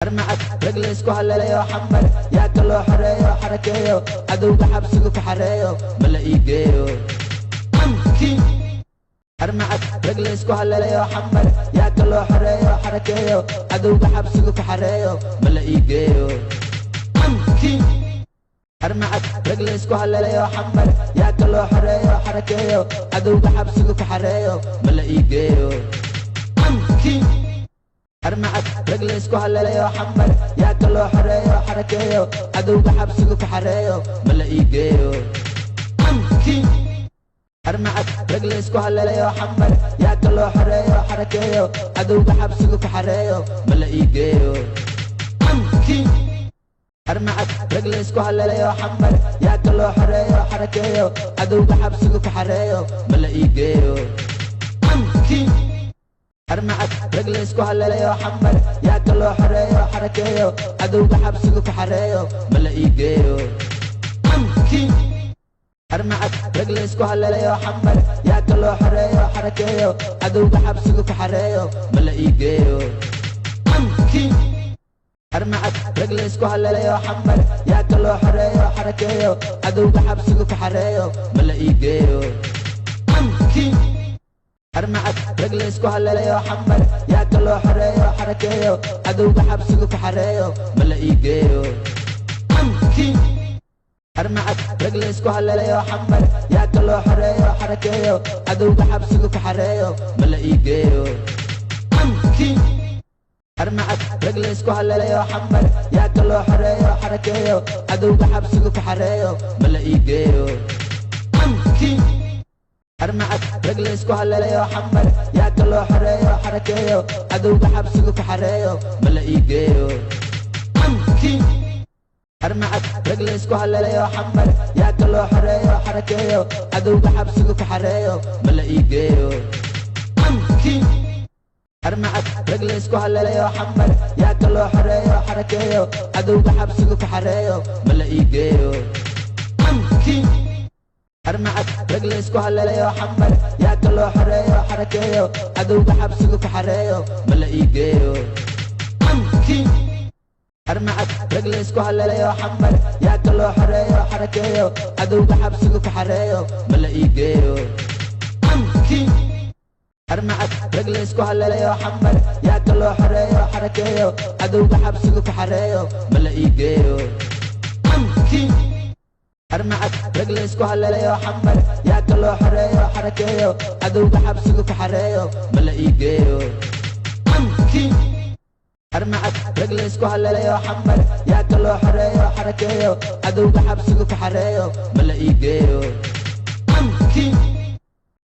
Armacad rag la isku halleeyo Xamar, yaa kaloo xoreeyo, xarakeeyo, cadowga xabsiga ku xareeyo, ma la ii geeyo? Armacad rag la isku halleeyo Xamar, yaa kaloo xoreeyo, xarakeeyo, cadowga xabsiga ku xareeyo, ma la ii geeyo? Armacad rag la isku halleeyo Xamar, yaa kaloo xoreeyo, xarakeeyo, cadowga xabsiga ku xareeyo, ma la ii geeyo? Armacad rag la isku halleeyo Xamar, yaa kaloo xoreeyo, xarakeeyo, cadowga xabsiga ku xareeyo, ma la ii geeyo? Armacad rag la isku halleeyo Xamar, yaa kaloo xoreeyo, xarakeeyo, cadowga xabsiga ku xareeyo, ma la ii geeyo? Armacad rag la isku halleeyo Xamar, yaa kaloo xoreeyo, xarakeeyo, cadowga xabsiga ku xareeyo, ma la ii geeyo? Armacad rag la isku halleeyo Xamar, yaa kaloo xoreeyo, xarakeeyo, cadowga xabsiga ku xareeyo, ma la ii geeyo? Armacad rag la isku halleeyo Xamar, yaa kaloo xoreeyo, xarakeeyo, cadowga xabsiga ku xareeyo, ma la ii geeyo? Armacad rag la isku halleeyo Xamar, yaa kaloo xoreeyo, xarakeeyo, cadowga xabsiga ku xareeyo, ma la ii geeyo? Armacad rag la isku halleeyo Xamar, yaa kaloo xoreeyo, xarakeeyo, cadowga xabsiga ku xareeyo, ma la ii geeyo? Armacad rag la isku halleeyo Xamar, yaa kaloo xoreeyo, xarakeeyo, cadowga xabsiga ku xareeyo, ma la ii geeyo? Armacad rag la isku halleeyo Xamar, yaa kaloo xoreeyo, xarakeeyo, cadowga xabsiga ku xareeyo, ma la ii geeyo? Armacad rag la isku halleeyo Xamar, yaa kaloo xoreeyo, xarakeeyo, cadowga xabsiga ku xareeyo, ma la ii geeyo? Armacad rag la isku halleeyo Xamar, yaa kaloo xoreeyo, xarakeeyo, cadowga xabsiga ku xareeyo, ma la ii geeyo? Armacad rag la isku halleeyo Xamar, yaa kaloo xoreeyo, xarakeeyo, cadowga xabsiga ku xareeyo, ma la ii geeyo? Armacad rag la isku halleeyo Xamar, yaa kaloo xoreeyo, xarakeeyo, cadowga xabsiga ku xareeyo, ma la ii geeyo? Armacad rag la isku halleeyo Xamar, yaa kaloo xoreeyo, xarakeeyo, cadowga xabsiga ku xareeyo, ma la ii geeyo? Armacad rag la isku halleeyo Xamar, yaa kaloo xoreeyo, xarakeeyo, cadowga xabsiga ku xareeyo, ma la ii geeyo? Armacad rag la isku halleeyo Xamar, yaa kaloo xoreeyo, xarakeeyo, cadowga xabsiga ku xareeyo, ma la ii geeyo? Armacad rag la isku halleeyo Xamar, yaa kaloo xoreeyo, xarakeeyo, cadowga xabsiga ku xareeyo, ma la ii geeyo?